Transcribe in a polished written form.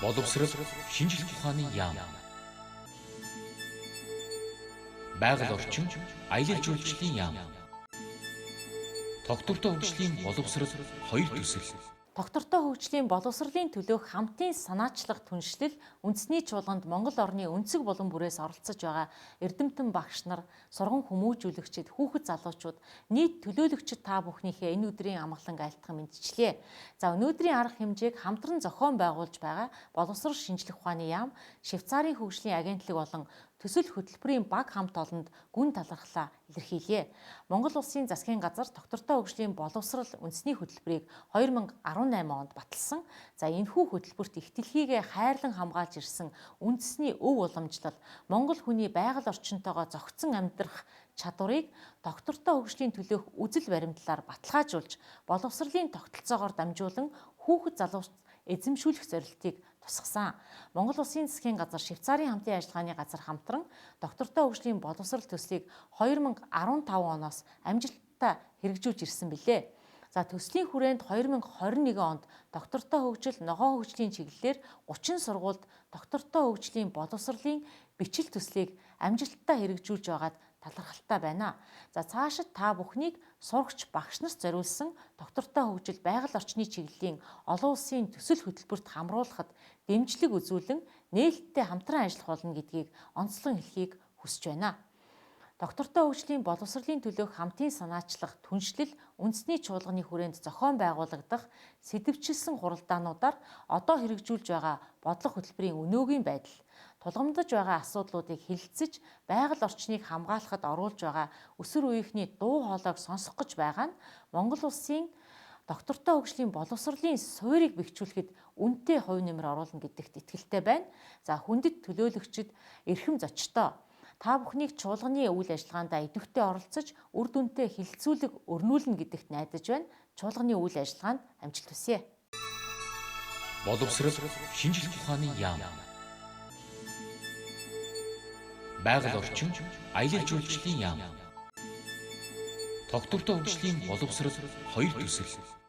Боловсрол шинжлэх ухааны яам. Байгаль орчин аялал жуулчлалын яам. Тогтвортой хөгжлийн боловсрол хоёр төсөл. Тогтвортой хөгжлийн боловсролын төлөөх хамтын санаачлах түншлэл үндэсний чуулганд Монгол орны өнцөг булан бүрээс оролцож байгаа эрдэмтэн багш нар, сурган хүмүүжүүлэгчид, хүүхэд залуучууд, нийт төлөөлөгчид та бүхнийхээ энэ өдрийн амгаланг айлтган мэдчилье. За өнөөдрийн арга хэмжээг хамтран зохион байгуулж байгаа Боловсрол шинжлэх ухааны яам, Швейцарын хөгжлийн агентлаг болон төсөл хөтөлбөрийн баг хамт олонд гүн талархлаа илэрхийлье. Монгол улсын засгийн газар тогтвортой хөгжлийн боловсрол үндэсний хөтөлбөрийг 2018 онд баталсан. За энэхүү хөтөлбөрт их дэлхийгээ хайрлан хамгаалж ирсэн үндэсний өв уламжлал Монгол хүний байгаль орчинтойгоо зохицон амьдрах чадварыг тогтвортой хөгжлийн төлөөх үзэл баримтлалаар баталгаажуулж боловсролын тогтолцоогоор дамжуулан хүүхэд залуус эзэмшүүлэх зорилтыг тусгасан. Монгол Улсын засгийн газар Швейцарын хамтын ажиллагааны газар хамтран тогтвортой хөгжлийн боловсрол төслийг 2015 оноос амжилттай хэрэгжүүлж ирсэн билээ. За төслийн хүрээнд 2021 онд тогтвортой хөгжил, ногоон хөгжлийн чиглэлээр 30 сургуульд тогтвортой хөгжлийн боловсролын бичил төслийг амжилттай хэрэгжүүлж байгаад талархалтай байна. За цаашид та бүхнийг сурагч багш нарт зориулсан тогтвортой хөгжил байгаль орчны чиглэлийн олон улсын төсөл хөтөлбөрт хамруулахад дэмжлэг үзүүлэн нээлттэй хамтран ажиллах болно гэдгийг онцлон хэлхийг хүсэж байна. Тогтвортой хөгжлийн боловсролын төлөөх хамтын санаачлах түншлэл үндэсний чуулганы хүрээнд зохион байгуулагдах сэдэвчилсэн хуралдаануудаар одоо хэрэгжүүлж байгаа бодлого хөтөлбөрийн өнөөгийн байдал, тулгамдаж байгаа асуудлуудыг хэлэлцэж, байгаль орчныг хамгаалахад оруулж байгаа өсвөр үеийнхний дуу хоолойг сонсох гэж байгаа нь Монгол улсын тогтвортой хөгжлийн боловсролын суурийг бэхжүүлэхэд үнэтэй хувь нэмэр оруулна гэдэгт итгэлтэй байна. За хүндэт төлөөлөгчид эрхэм зочдоо та бүхнийг чуулганы үйл ажиллагаанд идэвхтэй оролцож үр дүнтэй хэлэлцүүлэг өрнүүлнэ гэдэгт найдаж байна. Чуулганы үйл ажиллагаанд амжилт хүсье. Боловсрол шинжлэх ухааны яам. Байгаль орчин аялал жуулчлалын яам. Тогтвортой хөгжлийн боловсрол хоёр төсөл.